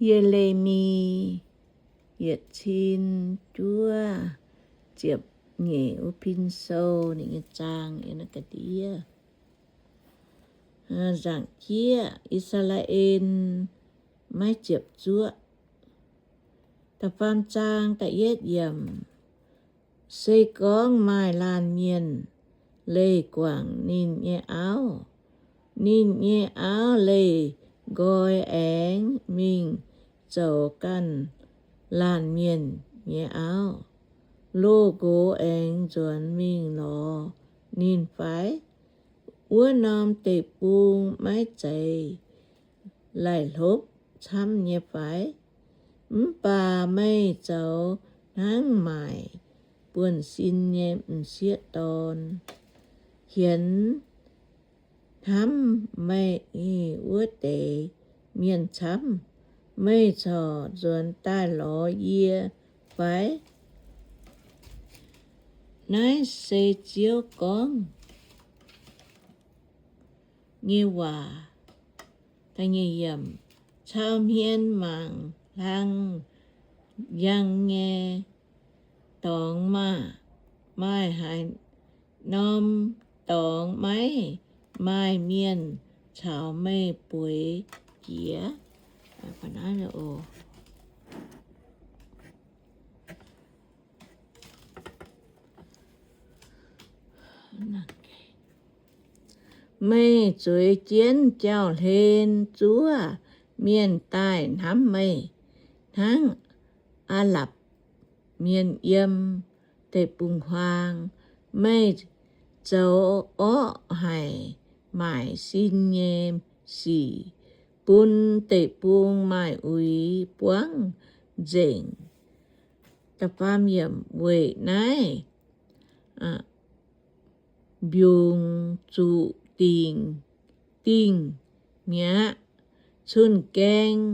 Ye^le^mi yietc cin juov ziepc nyeic wuov pin sou ninh nyei zaang yiem naaiv ga'ndiev. Nzaangc jieqv, I^saa^laa^en maiv ziepc zuoqv. Da'faam zaang da'yietv yiemc. Se gorngv maaih laanh mienh leih guangc ninh nyei auv, ninh nyei auv leih nqoi aengx mingh zoux ganh laanh mienh nyei auv, loz-nqox aengx nzuonx mingh lorz ninh fai? Wuov norm deic-bung maiv zeiz laih hlopv camv nyei fai? Mv baac meih zoux hnangv maaic buonv-sin nyei m'sieqv dorn, hienx hnamv meih wuov deix mienh camv. Meih corc nzuonx daaih lorz yie fai? Naaiv se Ziouv gorngv nyei waac. Cau hmien mangc hlang yang nyei dorngx maah! Maaih haaix norm dorngx maiv maaih mienh caux meih bueix jiex? Meih zueiz jienv jauv-hlen zuov mienh daaih hnamv meih, hnangv Aa^lapc Mienh yiem deic-bung-huaang. Meih zoux orqv haic maaic sin nyei sic, bun deic-bung maaih uix buangv nzengc. Weic naaiv mbiungc zuqc dingh, dingh mi'aqv. Cun-gaeng,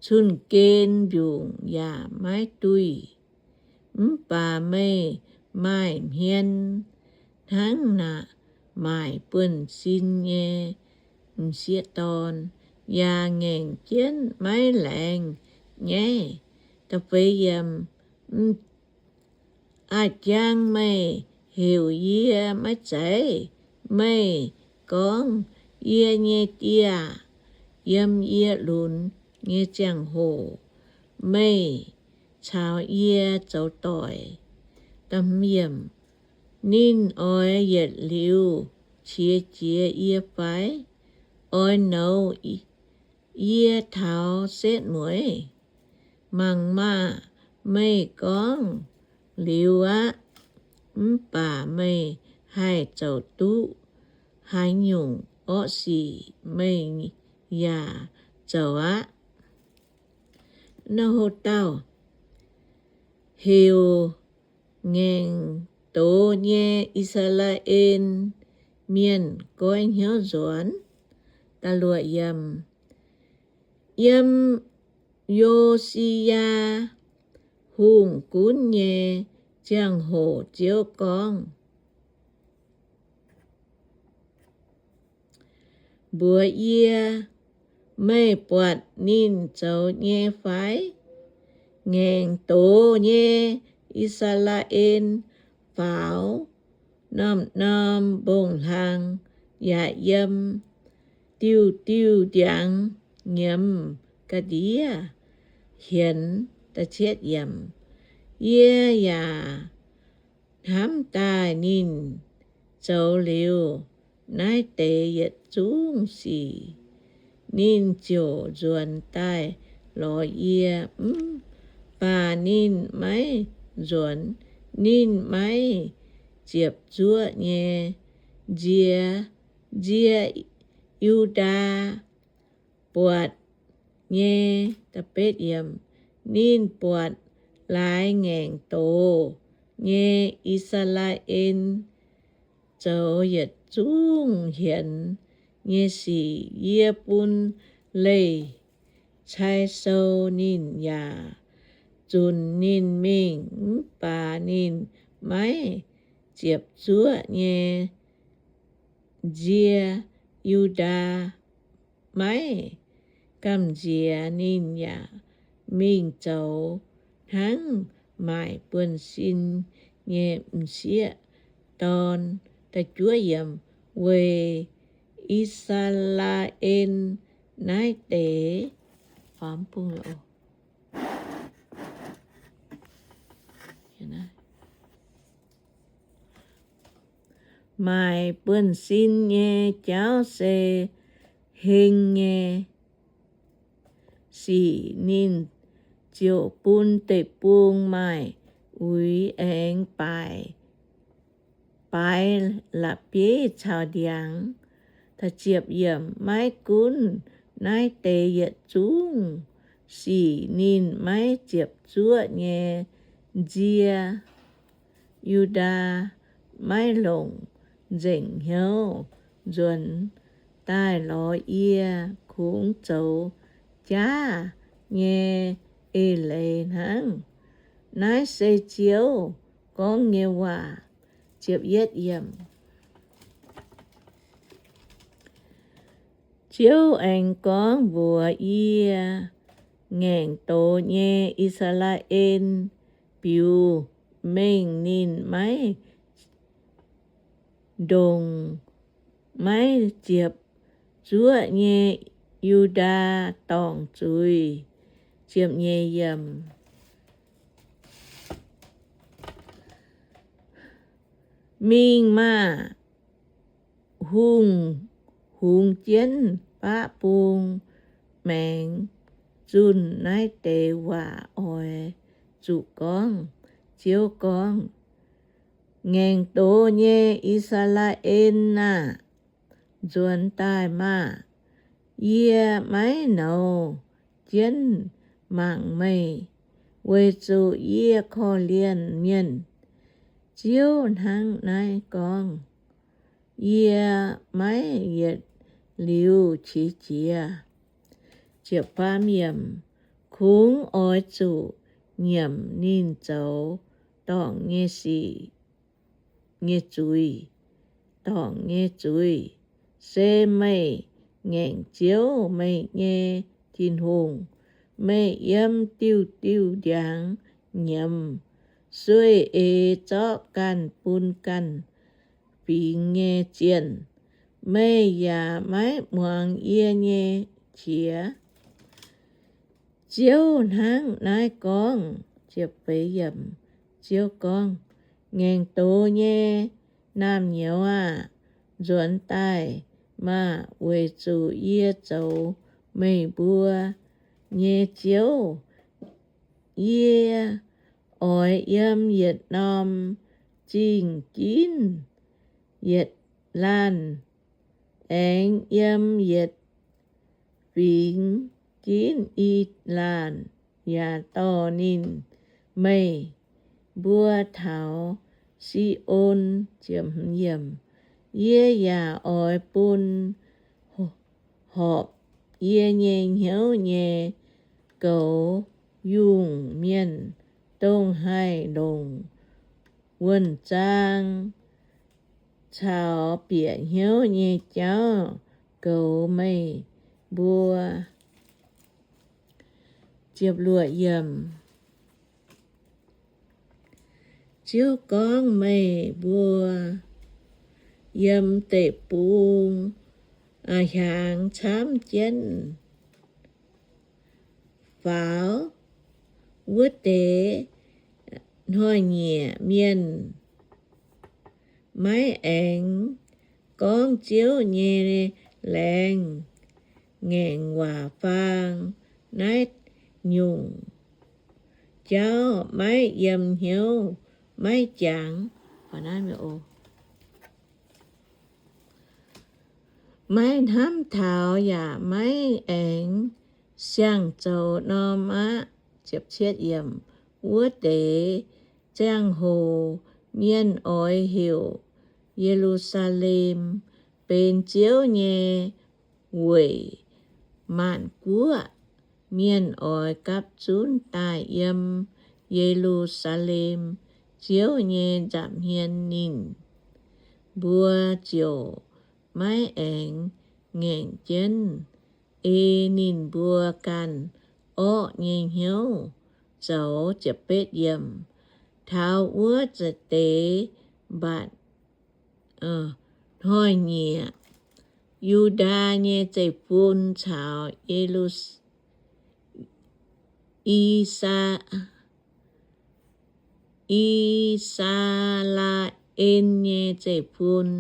cun-gen mbiungc yaac maiv duih. Mv baac meih maaih hmien hnangv maaic buonv-sin nyei m'sieqv dorn, yaac ngaengc jienv maiv laengz nyaiv. A'jang meih heuc yie maiv zeiz? Meih gorngv, Yie nyei Die aah! Yiem yie lunx nyei ziangh hoc meih caux yie zoux doic. Ninh oix yietc liuz qiex jiez yie fai? Oix nouz yie taux setv mueiz? Mangc maah! Meih gorngv liuz aqv. Mv baac meih haih zoux duqv haaix nyungc orqv sic, meih yaac zoux aqv. Heuc ngaengc doz nyei I^saa^laa^en Mienh goiv hnyouv nzuonx. Yiem Yo^si^yaa Hungh gunv nyei ziangh hoc Ziouv gorngv mbuox yie, Meih buatc ninh zoux nyei fai? Ngaengc doz nyei I^saa^laa^en faaux norm-norm mbong-hlang yaac yiem diuh diuh ndiangx nyiemz ga'ndiev hienx. Yie yaac hnamv daaih ninh zoux liuz naaiv deix yietc zungv sic, ninh ziouc nzuonx daaih lorz yie. Mv baac ninh maiv nzuonx. Ninh maiv ziepc zuoqv nyei nzie, nzie Yu^ndaa buatc nyei. Ninh buatc laaix ngaengc doz nyei I^saa^laa^en zoux yietc zungv hienx nyei sic. Yie bun leih cai sou ninh yaac zunc ninh mingh, mv baac ninh maiv ziepc zuoqv nyei nzie Yu^ndaa. Maiv gamh nziex ninh yaac mingh zoux hnangv maaic buonv-sin nyei m'sieqv dorn. Weic I^saa^laa^en naaiv deix maaic buonv-sin nyei jauv se heng nyei sic. Ninh ziouc bun deic-bung maaih uix aengx baaix, baaix la'bieiv caux ndiangx. Maiv gunv naaiv deix yietc zungv sic ninh maiv ziepc zuoqv nyei nzie. Yu^ndaa maiv longc nzengc hnyouv nzuonx daaih lorz yie, kungx zoux jaav nyei eix leiz hnangv. Naaiv se Ziouv gorngv nyei waac. Ziouv aengx gorngv mbuox yie, Ngaengc doz nyei I^saa^laa^en, biux mengh ninh maiv ndongc maiv ziepc zuoqv nyei Yu^ndaa dorngc zuiz. Mingh maah! Hungh hungx jienv baqv bung maengx zunh naaiv deix waac oix zuqc gorngv. Ziouv gorngv, Ngaengc doz nyei I^saa^laa^en aah! Nzuonx daaih maah! Yie maiv nouz jienv mangc meih, weic zuqc yie korv-lienh mienh. Ziouv hnangv naaiv gorngv. Yie maiv yietc liuz qiex jiez. Kungx oix zuqc nyiemc ninh zoux dorngc nyei sic, nyei zuiz, dorngc nyei zuiz, se meih ngaengc Ziouv, meih nyei Tin-Hungh. Meih yiem diuh diuh ndiangx nyiemz sueih eix zorqv ganh bun ganh fingx nyei zienh. Meih yaac maiv muangx yie nyei qiex. Ziouv hnangv naaiv gorngv. Ziouv gorngv, Ngaengc doz nyei naamh nyouz aah! Nzuonx daaih maah! Weic zuqc yie zoux meih mbuo nyei Ziouv. Yie oix yiem yietc norm zingh ginv yietc laanh, aengx yiem yietc fingx ginv i laanh, yaac dorh ninh meih mbuo taux Si^on. Yie yaac oix bun horpc yie nyei hnyouv nyei goux yungh mienh, dongh haih longc wuonh zaang caux bieqc hnyouv nyei jauv goux meih mbuo. Ziouv gorngv, Meih mbuo yiem deic-bung hiaangx camv jienv faaux wuov deix hnoi-nyieqc mienh maiv aengx gorngv Ziouv nyei laengz ngaengc waac faang. Naaiv nyungc jauv maiv yiem hnyouv, maiv jangx, maiv hnamv taux yaac maiv aengx siang-zoux norm aqv. Wuov deix ziangh hoc mienh oix heuc Ye^lu^saa^lem benx Ziouv nyei weic maanc guoqv. Mienh oix gapv zunv daaih yiem Ye^lu^saa^lem Ziouv nyei nza'hmien. Ninh mbuo ziouc maiv aengx ngaengc jienv ei ninh mbuo ganh orqv nyei hnyouv zoux. Taux wuov za'deix mbatc hnoi-nyieqc, Yu^ndaa nyei zeiv-fun caux Ye^lu, I^saa, I^saa^laa^en nyei zeiv-fun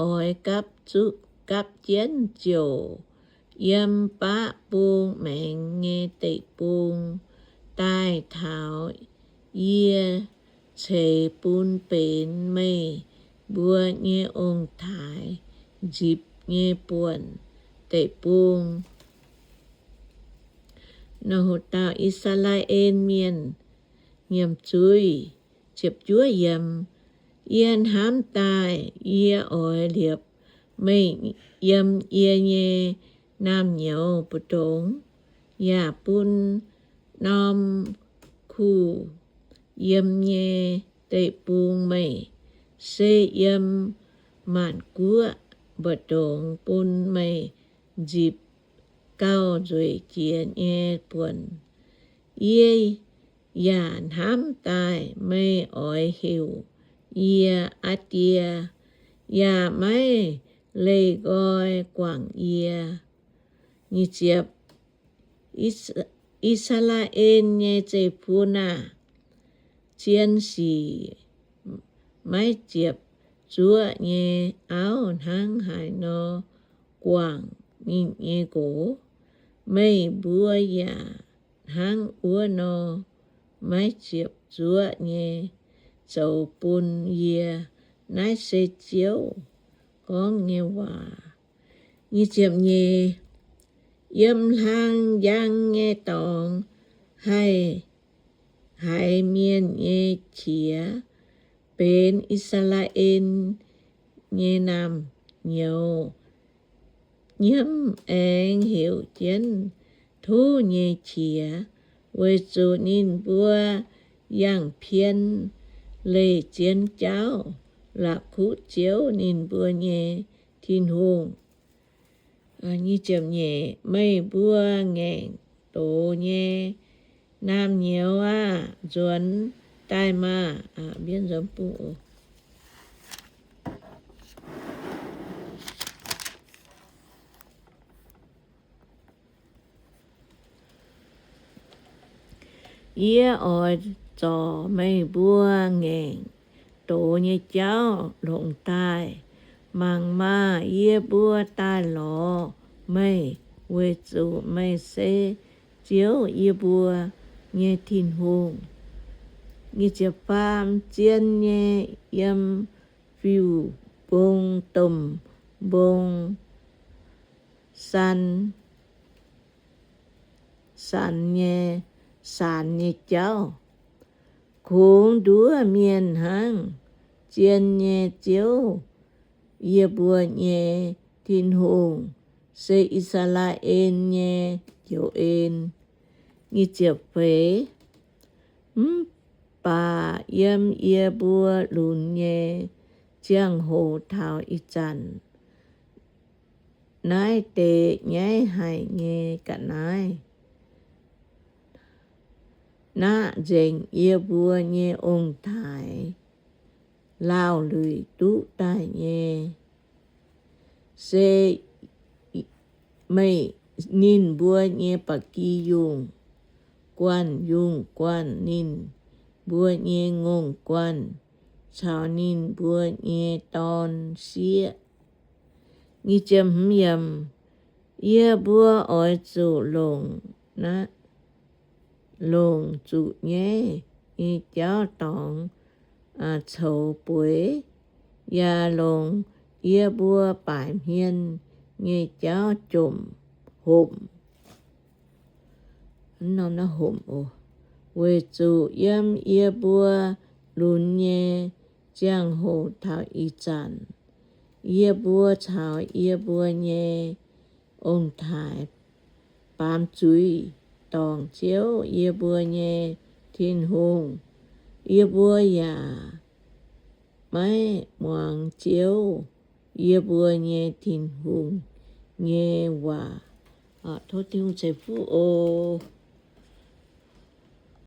oix gapv zuqv, gapv jienv ziouc yiem baqv bung maengx nyei deic-bung daaih taux yie ceix bun benx meih mbuo nyei ong-taaix nzipc nyei buonc deic-bung. Nor dauh I^saa^laa^en Mienh nyiemc zuiz. Ziepc juov yiemc, yie hnamv daaih yie oix liepc meih yiem yie nyei naamh nyouz mbu'ndongx, yaac bun norm kuh yiem nyei deic-bung meih, se yiem maanc guoqv mbu'ndongx bun meih nzipc gauh nzueic jiex nyei buonc. Yie yaac hnamv daaih meih oix heuc yie aa die, yaac maiv leih nqoi guangc yie. I^saa^laa^en nyei zeiv-fun aah! Zien sic maiv ziepc zuoqv nyei auv hnangv haaix nor guangc ninh nyei nqox, meih mbuo yaac hnangv wuov nor maiv ziepc zuoqv nyei zoux bun yie. Naaiv se Ziouv gorngv nyei waac. Yiem hlang njang nyei dorngx haih haiz mienh nyei qiex, benx I^saa^laa^en nyei naamh nyouz nyiemv aengx heuc jienv tov nyei qiex, weic zuqc ninh mbuo yangh pien leih zien jauv, la'kuqv Ziouv, ninh mbuo nyei Tin-Hungh. Meih mbuo ngaengc doz nyei naamh nyouz aah! Nzuonx daaih maah! Yie oix zorc meih mbuo ngaengc doz nyei jauv longc daaih. Mangc maah! Yie mbuo daaih lorz meih, weic zuqc meih se Ziouv, yie mbuo nyei Tin-Hungh. Faam, zien nyei yiem fiuv-mbong domh mbong san, sanx nyei, saanx nyei jauv. Kungx nduov mienh hnangv. Zien nyei Ziouv, yie mbuo nyei Tin-Hungh, se I^saa^laa^en nyei Njoux En. Feix, mv baac yiem yie mbuo lunx nyei ziangh hoc taux ih zanc, naaiv deix nyaiv haic nyei ga'naaiv naqv nzengc yie mbuo nyei ong-taaix laauh luic duqv daaih nyei. Se meih, ninh mbuo nyei ba'gi yungh guanh, yungh guanh ninh mbuo nyei ngongh guanh caux ninh mbuo nyei dorn-sieqv. Yie mbuo oix zuqc longc, longc zuqc nyaiv nyei jauv dorngx coux bueix, yaac longc yie mbuo baaic hmien nyei jauv jomc homc. Weic zuqc yiem yie mbuo lunx nyei ziangh hoc taux ih zanc, yie mbuo caux yie mbuo nyei ong-taaix baamz zuiz dorngc Ziouv, yie mbuo nyei Tin-Hungh. Yie mbuo yaac maiv muangx Ziouv, yie mbuo nyei Tin-Hungh, nyei waac. Tov Tin-Hungh ceix fuqv oc.